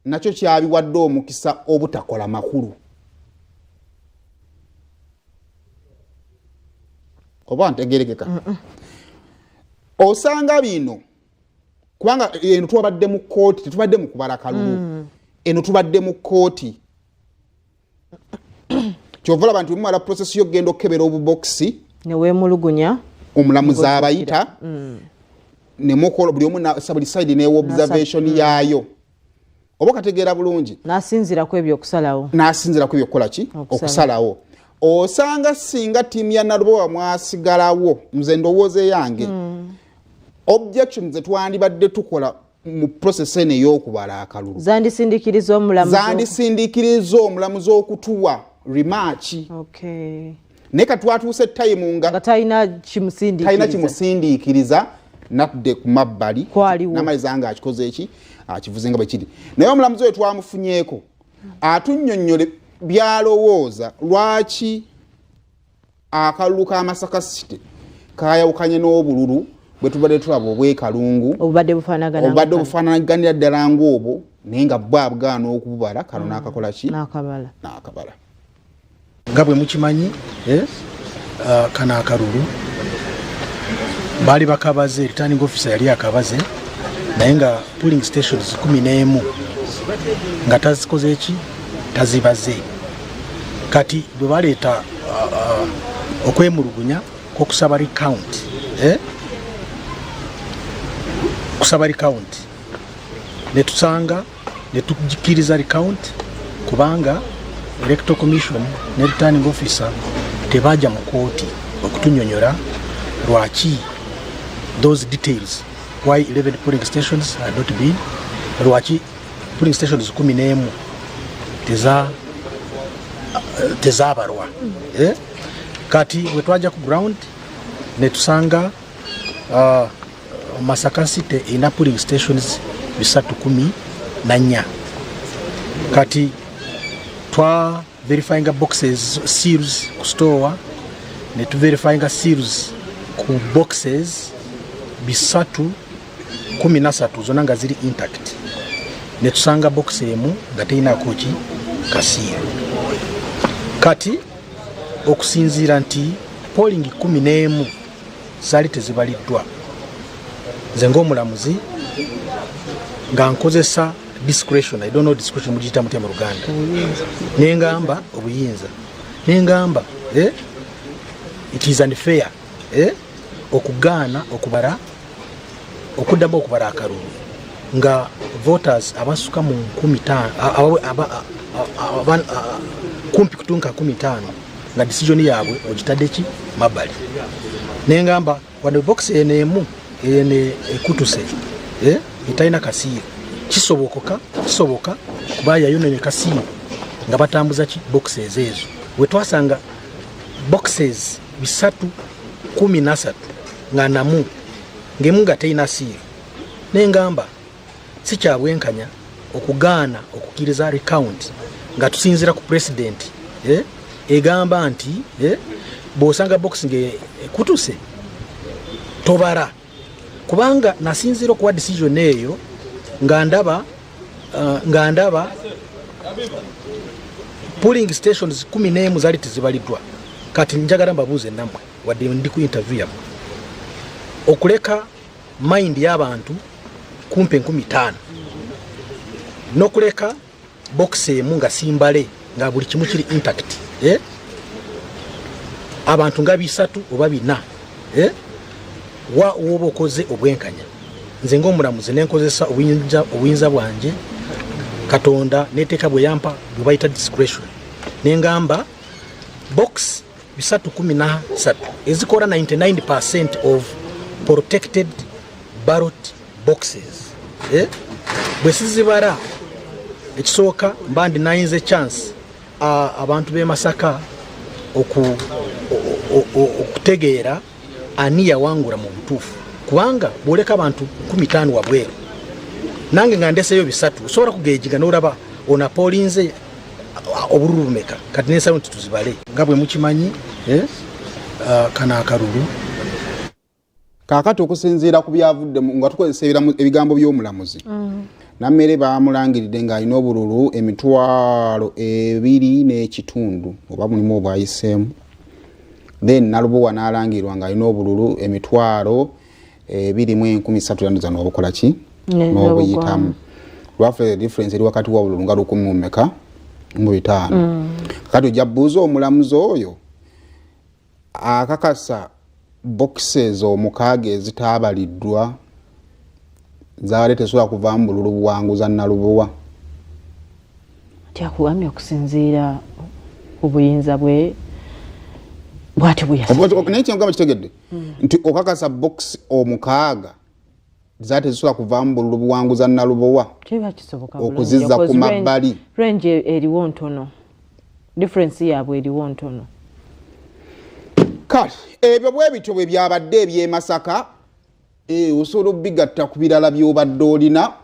Nakyo kyabiwadde omukisa obutakola makulu. Oba ntegerekeka? Osanga bino kubanga eno twabadde mu kooti, tetubadde mu kubala kalulu. Eno tubadde mu kooti. Kyova olaba nti bwemumala process yokugenda okukebera obubokisi, Newemulugunya. Omulamuzi abayita nemukola buli omu buli side newa observation yaayo, oba okategeera bulungi? N'asinzira ku ebyo okusalawo. N'asinzira ku ebyo okukola ki? Okusalawo. Okusalawo. Osanga singa ttiimu ya Nalubowa mwasigalawo, nze ndowooza eyange, objection zetwandibadde tukola mu process eno ey'okubala akalulu zandisindikiriza omulamuzi. Zandisindikiriza omulamuzi okutuwa remark. Naye katwatuuse time nga nga talina talina kimusindiikiriza. Kimusindiikiriza natudde ku mabbali. Kwaliwo. Namaliza nga akikoze eki, akivuze nga bwe kiri. Naye omulamuzi oyo twamufunyeeko atunnyonnyole byalowooza lwaki akalulu ka Masaka City kayawukanye n'obululu bwe tubadde tulaba obwekalungu obubadde bufaanagana. Obubadde obufaanaganira ddala ng'obwo, naye nga bwe abgaana okububala kano n'akakola ki? N'akabala. N'akabala. Nga bwe mukimanyi, kano akalulu baali bakabaze, returning officer yali akabaze, naye nga polling stations 11 nga tazikoze ki, tazibaze. Kati bwe baleeta okwemulugunya kwokusaba recount, eh? Kusaba recount, netusanga netukiriza recount kubanga Electoral Commission ne returning officer tebaja mu kooti okutunyonyola lwaki those details, why 11 polling stations had not been, lwaki polling stations 11 tezabalwa, eh? Kati bwe twajja ku ground netusanga Masaka City erina polling stations 314. Kati twa verifyinga boxes seals ku store, ne tuverifyinga seals ku boxes 313, zonna nga ziri intact. Netusanga box emu nga terinako ki ka seal. Kati okusinziira nti polling 11 zaali tezibaliddwa, nze ng'omulamuzi nga nkozesa discretion, I don't know discretion mugiyita mutya mu Luganda, nengamba obuyinza, nengamba, it is unfair, okugaana okubala, okuddamu okubala akalulu nga voters abasuka mu 5,000, kumpi kutunka 5,000, nga decision yaabwe ogitadde ki mabbali. Nengamba wano box eno emu eno ekutuse, etalina ka seal, kisoboka kisoboka kuba yayonone ka seal nga batambuza ki boxes ezo. Wetwasanga boxes 313 nga namu ngemu nga terina seal, nengamba si kyabwenkanya okugaana okukkiriza recount nga tusinziira ku precedent, egamba nti, bw'osanga box nga ekutuse tobala. Kubanga nasinziira okuwa decision eyo nga ndaba polling stations 11 zaali tezibaliddwa. Kati njagala mbabuuze nammwe, wadde ndi ku interview yammwe, okuleka mind y'abantu kumpi 5,000 n'okuleka box emu nga simbale, nga buli kimu kiri intact, eh? Abantu nga bisatu oba bina, eh? Wa woba okoze obwenkanya? Nze ngaomulamuzi nenkozesa obuyinza bwanje Katonda neteeka bwe yampa, bwe bayita discretion, nengamba box 313 ezikola 99% of protected ballot boxes, eh? Bwe sizibala, ekisooka mba ndi nayinza chance abantu b'e Masaka okutegeera ani yawangula mu butuufu. Kubanga bwoleka abantu 15 wabweru, nange nga ndeseyo bisatu, osobola kugejiga n'olaba ono apoolinze obululu bumeka. Kati nensalo nti tuzibale. Nga bwe mukimanyi, kano akalulu Kaakati okusinziira ku byavudde nga tukozesa ebigambo by'omulamuzi. Nammere bamulangiridde ng'alina obululu 25,000 oba mulimu obwayiseemu. Then Nalubowa n'alangirirwa ng'alina obululu 23,300 yanduza n'obukola ki? N'obuyitamu. Lwaffe difference eri wakati w'obululu nga lukumi mu meka mu bitaano. Kati ojja buuza omulamuzi oyo akakasa boxes 6 ezitaabaliddwa zaabadde tesobola kuvaamu bululu buwanguza Nalubowa. Nti akugambye okusinziira ku buyinza bwe bwati bwe. Naye kyengamba kitegedde nti okakasa box 6 zaali tezisobola kuvaamu bululu buwanguza Nalubowa? Kiba kisoboka. Okuzizza ku mabbali. Range eriwo ntono, difference yaabwe eriwo ntono. Kale ebyo bwe bityo bwe byabadde eby'e Masaka. Osobola obigatta ku birala by'obadde olina.